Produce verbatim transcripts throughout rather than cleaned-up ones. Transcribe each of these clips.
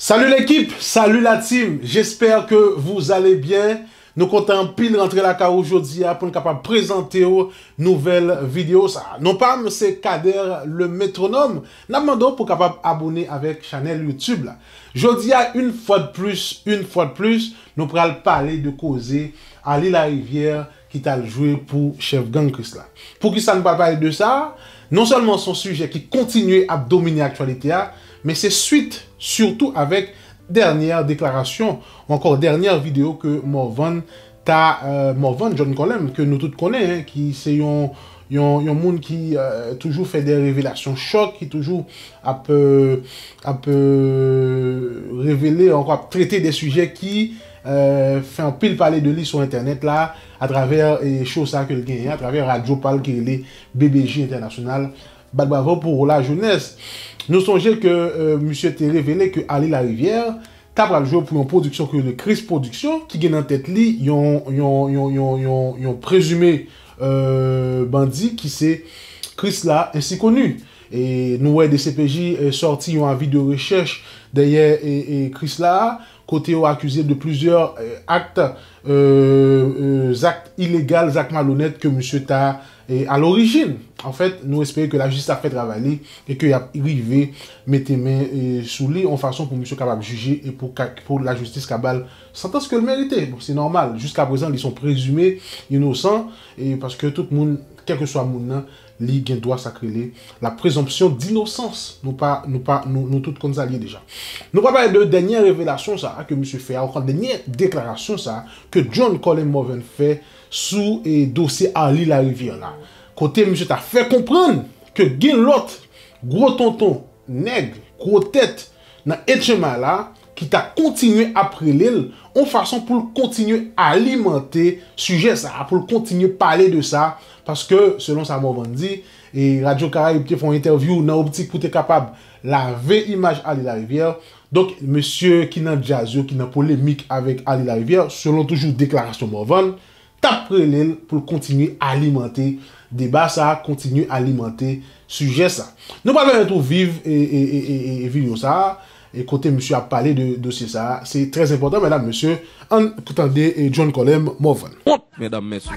Salut l'équipe, salut la team, j'espère que vous allez bien. Nou kontan anpil rantre lakay ou jodi a pou n kapab prezante w nouvèl videyo sa. Non pa m, se Kader le Métronome. N ap mande w pou kapab abone avèk chanèl YouTube la. Jodi a, une fois de plus, une fois de plus, nou pral pale de koze Ali Larivière ki t al jwe pou chèf gang Krisla. Poukisa nou pral pale de sa? Non sèlman se yon sijè ki kontinye ap domine aktyalite a, men se swit, sitou avèk dènyè deklarasyon, ou ankò dènyè videyo ke Morvan ta, euh, Morvan John Colem, ke nou tout konnen, hein, ki se yon, yon, yon moun ki, euh, toujou fè de revelasyon chòk, ki toujou ap, euh, ap, euh, revele, ankò ap trete de sijè ki, euh, fè anpil pale de li sou entènèt la, atravè, eh, show sa ke l genyen, atravè radyo pa l ki rele B B J Entènasyonal. Bat bravo pou la jeunesse. Nou sonje ke, euh, misye te revele ke Ali Larivière ta pral jwe pou yon pwodiksyon ke le Chris Production, ki gen nan tèt li yon, yon, yon, yon, yon, yon prezime, euh, bandi ki se Krisla ensi koni. E nou wè D C P J, euh, sòti yon avi de rechèch dèyè, e, e Krisla, kote yo akize de plizyè, euh, akt, euh, euh, zak ilegal, zak malonèt ke misye ta, e, a lorijin. Anfèt, nou espere ke lajistis ap fè travay li e ke y ap rive mete men, e, sou li yon fason pou misye kapab jije e pou ka, pou lajistis ka ba l santans ke l merite. Bon, se nòmal. Jiskaprezan, li se yon prezime inosan, e paske tout moun, kèlkeswa moun nan, li gen dwa sa k rele la présomption d'innocence. Nou pa, nou pa, nou, nou tout konn sa l ye deja. Nou pral pale de dènyè revelasyon sa a ke misye fè a, ou konn dènyè deklarasyon sa a ke John Colem Morvan fè sou, e, dosye Ali Larivière la. Kote misye ta fè konprann ke gen lòt gwo tonton, nèg, gwo tèt nan H M I la ki ta kontinye ap rele l, yon fason pou l kontinye alimante sijè sa a, pou l kontinye pale de sa, paske, selon sa Morvan di, e Radyo Karayib te fè yon entèvyou nan optik pou te kapab lave imaj Ali Larivière. Donk, mesye ki nan djaz yo, ki nan polemik avèk Ali Larivière, selon toujou deklarasyon Morvan, t ap rele l pou l kontinye alimante deba sa a, kontinye alimante sijè sa. Nou pral pèmèt ou viv, e, e, e, e, e, e videyo sa a, e kote misye ap pale de dosye sa a. Se trè enpòtan, medam, mesye. Ann tande, e, John Colem Morvan. Wont, medam, mesye.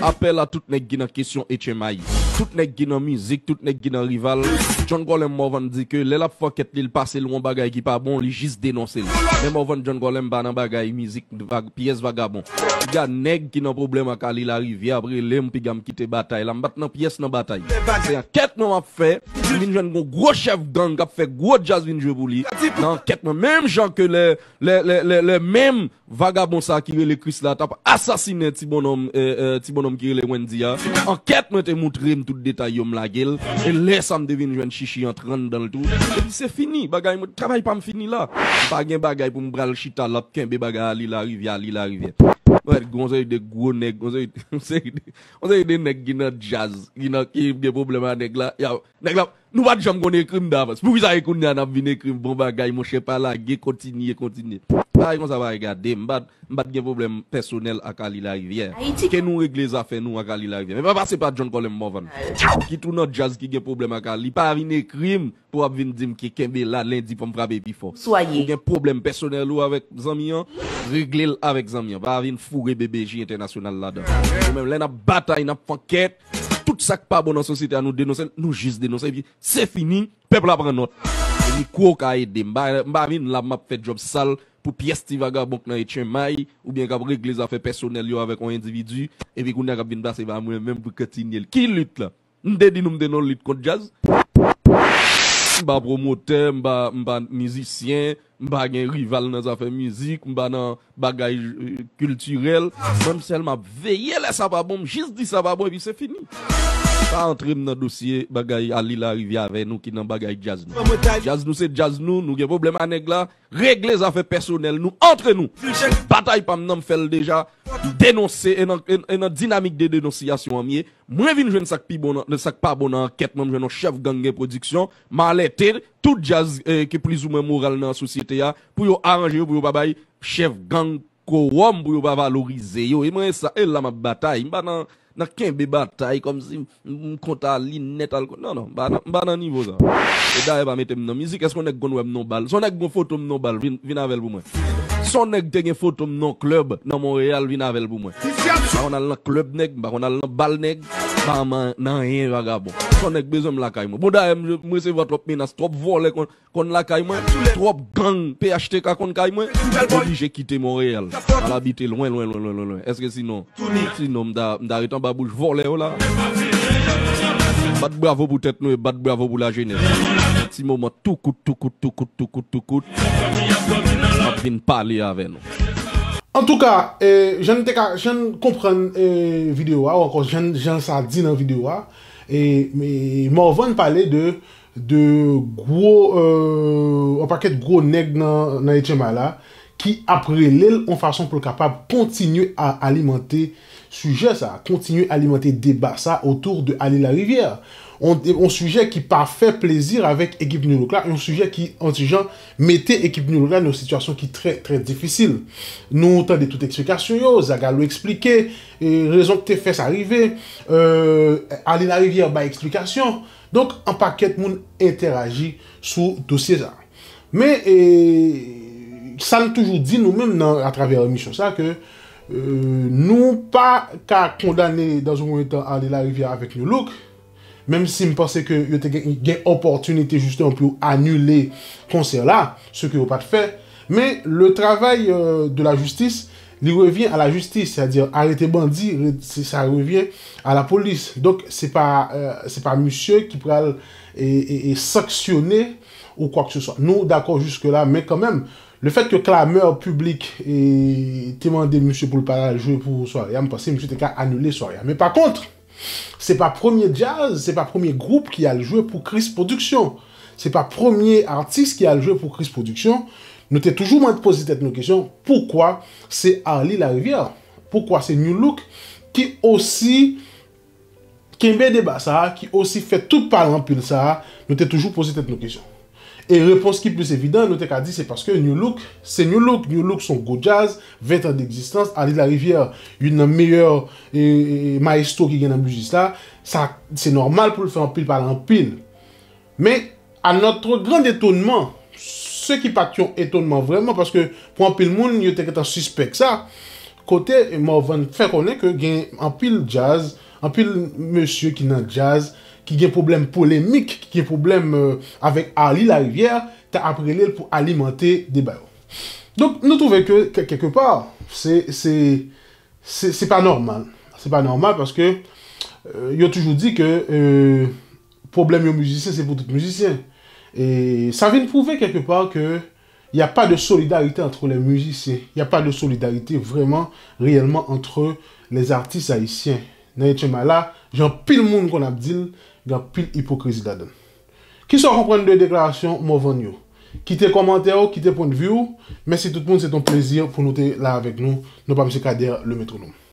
Apèl a tout nèg ki nan kesyon H M I. Tout nèg ki nan mizik, tout nèg ki nan rival. John Colem Morvan di ke lè l ap fè ankèt li, l pase l yon bagay ki pa bon, li jis denonse l. Men Morvan John Colem pa nan bagay mizik vag-, pyès vagabon. Piga nèg ki nan pwoblèm ak Ali Larivière ap rele m, piga m kite batay la. M pa t nan pyès nan batay. Se ankèt mwen m ap fè. M vin jwenn gon gwo chèf gang k ap fè gwo djaz vin jwe pou li. Nan ankèt mwen, menm jan ke lè, lè, lè, lè, lè menm vagabon sa ki rele Krisla t ap asasinen ti bonnonm, eh, eh, ti bonnonm ki rele Wendy a. Ankèt mwen te moutre m tout detay yo, m lage l. E lè sa m te vin jwenn Chichi antre anndan l tou. Epi se fini, bagay mwen, travay pa m fini la. M pa gen bagay pou m pral chita l ap kenbe bagay Ali Larivière, Ali Larivière. Mwen, gon seri de gwo nèg, gon seri, gon seri de, gon seri de nèg ki nan djaz, ki nan, ki gen pwoblèm a nèg la. Y a, nèg la, nou pa t janm konn ekri m davans. Poukisa e kounye a n ap vin ekri m bon bagay, monchè, pa lage, kontinye, kontinye. Bagay konsa pa regade m, m pa t, m pa t gen pwoblèm pèsonèl ak Ali Larivière. Ke nou regle zafè nou ak Ali Larivière. Men pa pase pa John Colem Morvan. Ki tou nan djaz ki gen pwoblèm ak Ali, pa vin ekri m pou w ap vin di m ke kenbe la, lendi fò m frape pi fò. Ou gen pwoblèm pèsonèl ou avèk zanmi an, regle l avèk zanmi an. Pa vin foure B B J Entènasyonal ladan. Nou menm, lè n ap batay, n ap fè ankèt, tout sa k pa bon nan sosyete a, nou denonse l, nou jis denonse, epi se fini, pèp la pran nòt. E mikwo ka ede m. M pa, m pa vin la, m ap fè djòb sal pou pyès ti vagabon k nan H M I, oubyen k ap regle zafè pèsonèl yo avèk yon endividi, epi kounye a k ap vin pase pa mwen menm pou kontinye l. Ki lit la? M te di nou m te nan lit kont djaz. M pa pwomotè, m pa, m pa mizisyen, m pa gen rival nan zafè mizik, m pa nan bagay, eh, kiltirèl. Mwen, m sèlman ap veye lè sa pa bon, m jis di sa pa bon, epi se fini. Pa antre m nan dosye bagay Ali Larivière avè nou ki nan bagay djaz nou. Djaz nou se djaz nou, nou gen pwoblèm a nèg la, regle zafè pèsonèl nou antre nou. Batay pa m nan, m fè l deja, m denonse, e nan, e, e nan dinamik de denonsiyasyon an m ye. Mwen vin jwenn sa k pi bon nan, sa k pa bon nan ankèt mwen, m jwenn yon chèf gang gen pwodiksyon, m alète tout djaz, eh, ki plizoumwen moral nan sosyete a, pou yo aranje yo, pou yo pa bay chèf gang kowòm pou yo pa valorize yo. E mwen, e sa, e la m ap batay. M pa nan, nan kenbe batay kòmsi m, m kont Arly nèt al kont. Non, non, m pa nan, m pa nan nivo sa. E dayè, pa mete m nan mizik. Èske yon nèg konn wè m nan bal? Si yon nèg gon foto m nan bal, vin, vin avè l pou mwen. Si yon nèg te gen foto m nan klèb nan Monreyal, vin avè l pou mwen. M pa konn al nan klèb nèg, m pa konn al nan bal nèg, m pa nan, nan anyen vagabon. Si yon nèg bezwen m lakay mwen. Bon, dayè, m, m resevwa twòp menas, twòp vòlè konn, konn lakay mwen, twòp gang P H T K konn kay mwen, m oblije kite Monreyal. Al abite lwen, lwen, lwen, lwen, lwen, lwen. Èske sinon, sinon m ta, m ta ret anba bouch vòlè yo la. Bat bravo pou tèt nou e bat bravo pou lajenès. Ti moman tou kout, tou kout, tou kout, tou kout, tou kout. M ap vin pale avè nou. Antouka, eh, jan n te ka, jan n konprann, eh, videyo a, ou ankò jan, jan sa di nan videyo a, eh, eh, Morvan pale de, de gwo, eh, yon pakèt gwo nèg nan, nan H M I la, ki ap rele l yon fason pou l kapab kontinye a alimante sijè sa, kontinye alimante deba sa otou de Arly Larivière. On, on sijè ki pa fè plezi avèk ekip New Look la, yon sijè ki, yon ti jan, mete ekip New Look la nan yon sitiyasyon ki trè, trè difisil. Nou tande tout eksplikasyon yo, Zagalo eksplike, e, rezon ki te fè sa rive, e, Arly Larivière bay eksplikasyon. Donk, yon pakèt moun entèraji sou dosye sa. Men, e, sa n toujou di nou menm nan, atravè emisyon sa, ke, e, nou pa ka kondane dans un premier temps Arly Larivière avèk New Look, menm si m panse ke yo te gen, gen opòtinite jisteman pou yo anile konsè la, se ke yo pa t fè. Men, le travay, e, de la jistis, li revyen a la jistis, sètadi arete bandi, re-, se, sa revyen a la polis. Donk, se pa, e, se pa misye ki pral, e, e, e sanksyone ou kwa ke se swa. Nou dakò jiske la, men kanmenm, le fèt ke klamè piblik, e, te mande misye pou l pa al jwe pou sware a, m panse misye te ka anile sware a. Men pa kont, se pa premye djaz, se pa premye gwoup ki al jwe pou Chris Production. Se pa premye atis ki al jwe pou Chris Production. Nou te toujou mande poze tèt nou kesyon, poukwa se Arly Larivière? Poukwa se New Look ki osi kenbe deba sa a, ki osi fè tout pale anpil sa a? Nou te toujou poze tèt nou kesyon. E repons ki plis evidan, nou te ka di se paske New Look, se New Look. New Look se yon gwo djaz, ven tan degzistans, Arly Larivière, youn nan meyè, e, e, e, maestro ki gen nan biznis la. Sa, se nòmal pou l fè anpil pale anpil. Men, à notre grand étonnement, se ki pa t yon etonman vrèman, paske pou anpil moun, yo te gentan sispèk sa, kote Morvan fè konnen ke gen anpil djaz, anpil mesye ki nan djaz, ki gen pwoblèm polemik, ki gen pwoblèm, e, avèk Arly Larivière, ta ap rele l pou alimante deba yo. Donk, nou twouve ke, kè-, kèlke pa, se, se, se, se pa nòmal. Se pa nòmal paske, e, yo toujou di ke, e, pwoblèm yon mizisyen, se pou tout mizisyen. E sa vin pwouve kèlke pa ke y a pas de solidarité entre les musiciens. Y a pas de solidarité vraiment, réellement, entre les artistes haïtiens. Nan H M I la, jan anpil moun konn ap di l, gen anpil ipokrizi ladan l. Kisa w konprann de deklarasyon Morvan yo? Kite kòmantè w, kite pwendvi w. Mèsi tout moun, se t on plezi pou nou te la avèk nou. Non pa m se Kader, le métronome.